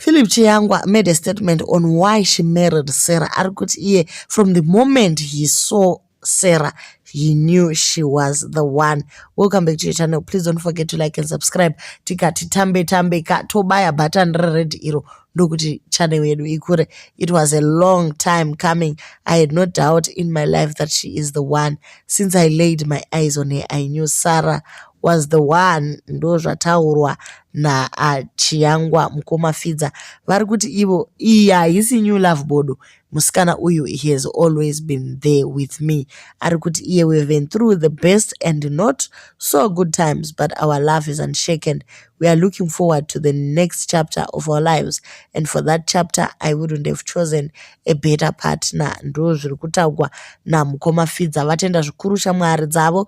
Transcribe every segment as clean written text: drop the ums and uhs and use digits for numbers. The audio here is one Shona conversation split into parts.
Philip Chiyangwa made a statement on why she married Sarah. Ari kuti iye, from the moment he saw Sarah, he knew she was the one. Welcome back to your channel. Please don't forget to like and subscribe. Tikati tambe tambe ka, tobaya button rered iro ndokuti channel yedu ikure. It was a long time coming. I had no doubt in my life that she is the one. Since I laid my eyes on her, I knew Sarah was the one. Ndo zvataurwa naChiyangwa. Mukoma Fidza vari kuti ivo iyi haisi new love bodo, musikana uyu, he has always been there with me. Ari kuti iye, we've been through the best and not so good times, but our love is unshaken. We are looking forward to the next chapter of our lives, and for that chapter I wouldn't have chosen a better partner. Ndo zviri kutaurwa namukoma Fidza. Vatenda zvikuru shamwari dzavo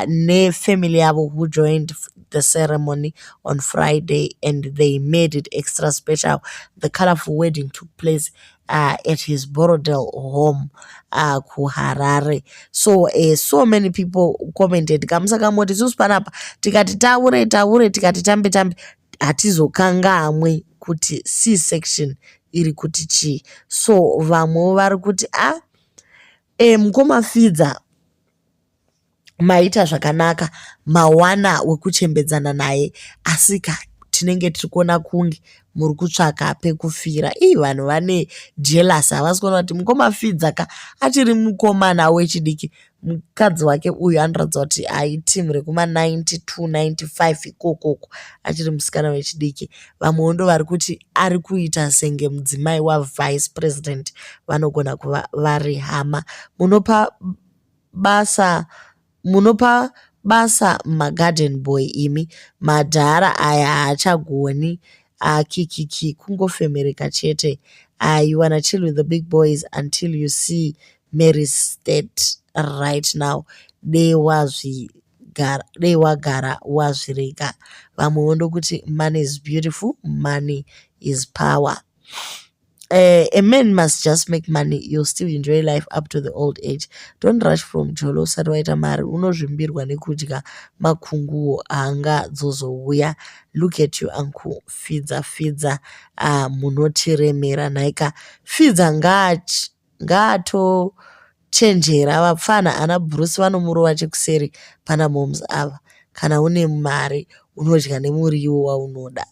nefamily yavo who joined the ceremony on Friday and they made it extra special. The colorful wedding took place at his Borrowdale home kuHarare. So many people commented. Kamusakamoti isusu panapa tikati taure taure, tikati tambe tambe, hatizokangamwe kuti C section iri kuti chii. So vamwewo vari kuti a mukoma Fidza, maita zvakanaka, mawana wekuchembedzana naye, asika tinenge tiri kuona kunge muri kutsvaka pekufira. Ii, vanhu vane jealous, havasi kuona kuti mukoma Fidza ka achiri mukomana wechidiki. Mukadzi wake uyu anoratidza kuti aitimu rekuma92 95 ikokoko, achiri musikana wechidiki. Vamwewo ndo vari kuti ari kuita senge mudzimai wavice president, vanogona kuva vari hama. Munopa basa magarden boy imi, madhara aya haachagoni akikiki, kungofemereka chete. You wanna chill with the big boys until you see Mary's state right now. Dei wagara wazvirega. Vamwewo ndokuti money is beautiful, money is power. A man must just make money, you'll still enjoy life up to the old age. Don't rush from jolo usati waita mari, unozvimbirwa nekudya makunguo haangadzozouya. Look at you, Uncle Fidza. Fidza, munotiremera nhaika. Fidza ngaatochenjera, vapfana ana Bruce vanomurova chekuseri pana moms ava. Kana une mari unodya nemuriwo waunoda.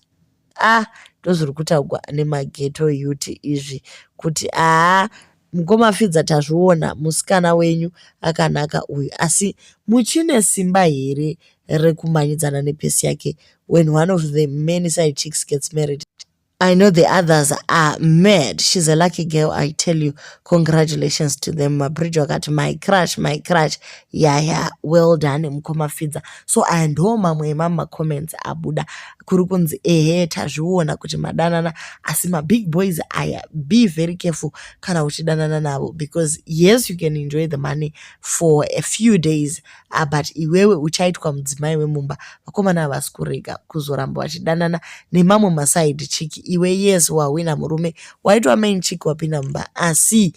Ah, ndozviri kutaurwa nemaghetto youth izvi kuti haa, mukoma Fidza, tazviona, musikana wenyu akanaka uyu, asi muchine simba here rekumanyidzana nepesi yake when one of the many side chicks gets married? I know the others are mad. She's a lucky girl, I tell you. Congratulations to them. Mabridge wakati, "My crush, my crush." Yeah, well done, mukoma Fidza. So aya ndo mamwe emamwe comments abuda kuri kunzi ehe, tazviona kuti madanana, asi mabig boys aya, be very careful kana uchidanana navo, because yes, you can enjoy the money for a few days, but iwewe uchaitwa mudzimai wemumba. Vakomana havasi kurega kuzoramba vachidanana nemamwe maside chick. Iwe, yes, wahwina murume, waitwa main chick, wapinda mumba, asi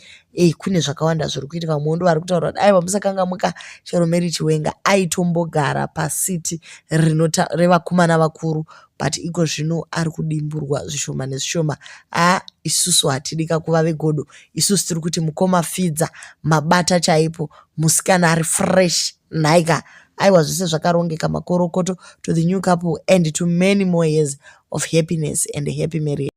kune zvakawanda zviri kuitika. Muondo vari kutaura kuti aiwa, musakangamuka, chero Mary Chiwenga aitombogara paseat revakomana vakuru, but iko zvino ari kudimburwa zvishoma nezvishoma. A, isusu hatidi kakuva vegodo. Isusu tiri kuti mukoma Fidza mabata chaipo, musikana ari fresh nhaika. Aiwa, zvese zvakarongeka. Makorokoto to the new couple and to many more years of happiness and happy marriage.